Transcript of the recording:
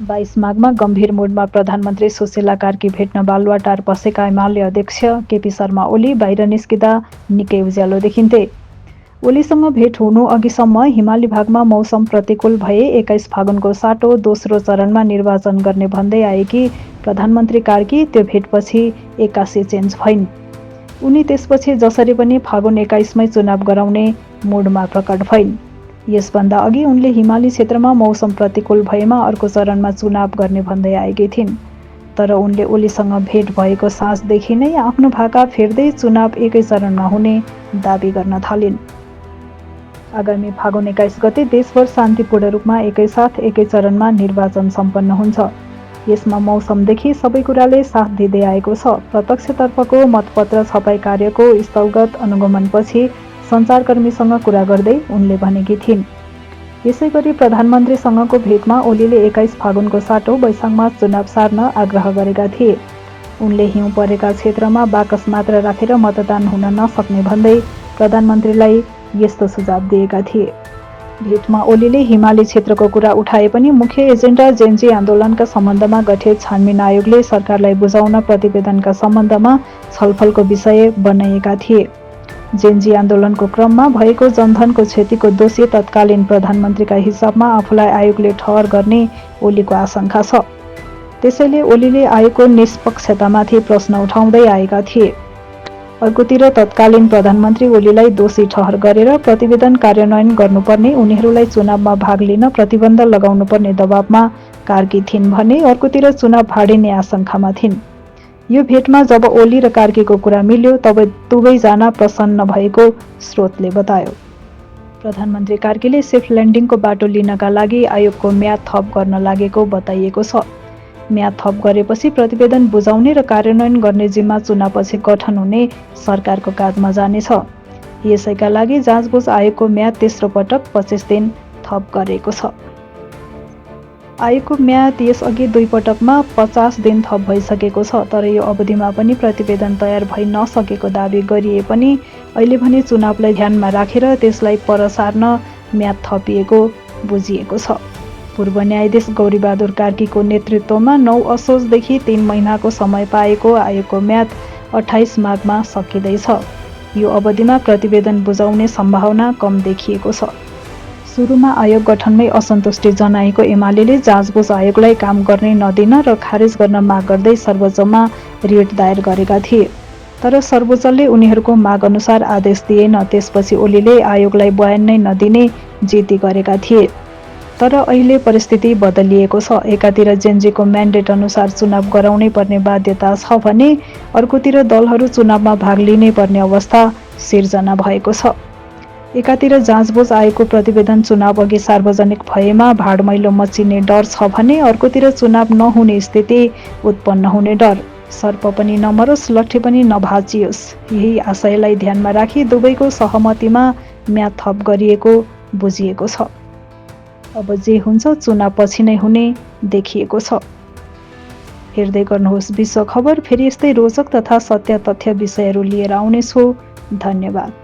22 माघमा गम्भीर मुडमा प्रधानमन्त्री सुशीला कार्की भेट्न बालुवाटार बसेका एमाले अध्यक्ष केपी शर्मा ओली बाहिर निस्किँदा निकै उज्यालो देखिन्थे। ओलीसँग भेट हुनु अघिसम्म हिमाली भागमा मौसम प्रतिकूल भए 21 फागुनको साटो दोस्रो चरणमा निर्वाचन गर्ने भन्दै आएकी प्रधानमन्त्री कार्की त्यो भेटपछि एक्कासी चेन्ज भइन्। उनी त्यसपछि जसरी पनि फागुन 21 मै चुनाव गराउने मुडमा प्रकट भइन्। यसभन्दा अघि उनले हिमाली क्षेत्रमा मौसम प्रतिकूल भएमा अर्को चरणमा चुनाव गर्ने भन्दै आएकी थिइन्। तर उनले ओलीसँग भेट भएको साँझदेखि नै आफ्नो भाका फेर्दै चुनाव एकै चरणमा हुने दाबी गर्न थालिन्। आगामी फागुन 21 गते देशभर शान्तिपूर्ण रूपमा एकैसाथ एकै चरणमा निर्वाचन सम्पन्न हुन्छ। यसमा मौसमदेखि सबै कुराले साथ दिँदै आएको छ। प्रत्यक्षतर्फको मतपत्र छपाई कार्यको स्थलगत अनुगमनपछि सञ्चारकर्मीसँग कुरा गर्दै उनले भनेकी थिइन्। यसैगरी प्रधानमन्त्रीसँगको भेटमा ओलीले 21 फागुनको साटो वैशाखमा चुनाव सार्न आग्रह गरेका थिए। उनले हिउँ परेका क्षेत्रमा बाकस मात्र राखेर मतदान हुन नसक्ने भन्दै प्रधानमन्त्रीलाई यस्तो सुझाव दिएका थिए। भेटमा ओलीले हिमाली क्षेत्रको कुरा उठाए पनि मुख्य एजेन्डा जेन्जी आन्दोलनका सम्बन्धमा गठित छानबिन आयोगले सरकारलाई बुझाउन प्रतिवेदनका सम्बन्धमा छलफलको विषय बनाएका थिए। जेन्जी आन्दोलनको क्रममा भएको जनधनको क्षतिको दोषी तत्कालीन प्रधानमन्त्रीका हिसाबमा आफूलाई आयोगले ठहर गर्ने ओलीको आशंका छ। त्यसैले ओलीले आयोगको निष्पक्षतामाथि प्रश्न उठाउँदै आएका थिए। अर्कोतिर तत्कालीन प्रधानमन्त्री ओलीलाई दोषी ठहर गरेर प्रतिवेदन कार्यान्वयन गर्नुपर्ने, उनीहरूलाई चुनावमा भाग लिन प्रतिबन्ध लगाउनुपर्ने दबावमा कार्की थिइन् भने अर्कोतिर चुनाव भाडिने आशंकामा थिइन्। यो भेटमा जब ओली र कार्कीको कुरा मिल्यो तब दुवैजना प्रसन्न भएको स्रोतले बतायो। प्रधानमन्त्री कार्कीले सेफ ल्यान्डिङको बाटो लिनका लागि आयोगको म्याद थप गर्न लागेको बताइएको छ। म्याद थप गरेपछि प्रतिवेदन बुझाउने र कार्यान्वयन गर्ने जिम्मा चुनावपछि गठन हुने सरकारको काँधमा जानेछ। यसैका लागि जाँचबुझ आयोगको म्याद तेस्रो पटक 25 दिन थप गरेको छ। आयोगको म्याद यसअघि 2 पटकमा 50 दिन थप भइसकेको छ। तर यो अवधिमा पनि प्रतिवेदन तयार भइ नसकेको दावी गरिए पनि अहिले भने चुनावलाई ध्यानमा राखेर त्यसलाई पर सार्न म्याद थपिएको बुझिएको छ। पूर्व न्यायाधीश गौरीबहादुर कार्कीको नेतृत्वमा 9 असोजदेखि 3 महिनाको समय पाएको आयोगको म्याद 28 माघमा सकिँदैछ। यो अवधिमा प्रतिवेदन बुझाउने सम्भावना कम देखिएको छ। सुरुमा आयोग गठनमै असन्तुष्टि जनाएको एमालेले जाँचबुझ आयोगलाई काम गर्ने नदिन र खारेज गर्न माग गर्दै सर्वोच्चमा रिट दायर गरेका थिए। तर सर्वोच्चले उनीहरूको माग अनुसार आदेश दिएन। त्यसपछि ओलीले आयोगलाई बयान नै नदिने जिद्दी गरेका थिए। तर अहिले परिस्थिति बदलिएको छ। एकातिर जेन्जीको म्यान्डेट अनुसार चुनाव गराउनै पर्ने बाध्यता छ भने अर्कोतिर दलहरू चुनावमा भाग लिनै पर्ने अवस्था सिर्जना भएको छ। एकातिर जाँचबुझ आयोगको प्रतिवेदन चुनाव अघि सार्वजनिक भएमा भाडमैलो मचिने डर छ भने अर्कोतिर चुनाव नहुने स्थिति उत्पन्न हुने डर। सर्प पनि नमरोस्, लट्ठी पनि नभाँचियोस्, यही आशयलाई ध्यानमा राखी दुवैको सहमतिमा म्याद थप गरिएको बुझिएको छ। अब जे हुन्छ चुनाव पछि नै हुने देखिएको छ। हेर्दै गर्नुहोस् विश्व खबर। फेरि यस्तै रोचक तथा सत्य तथ्य विषयहरू लिएर आउनेछु। धन्यवाद।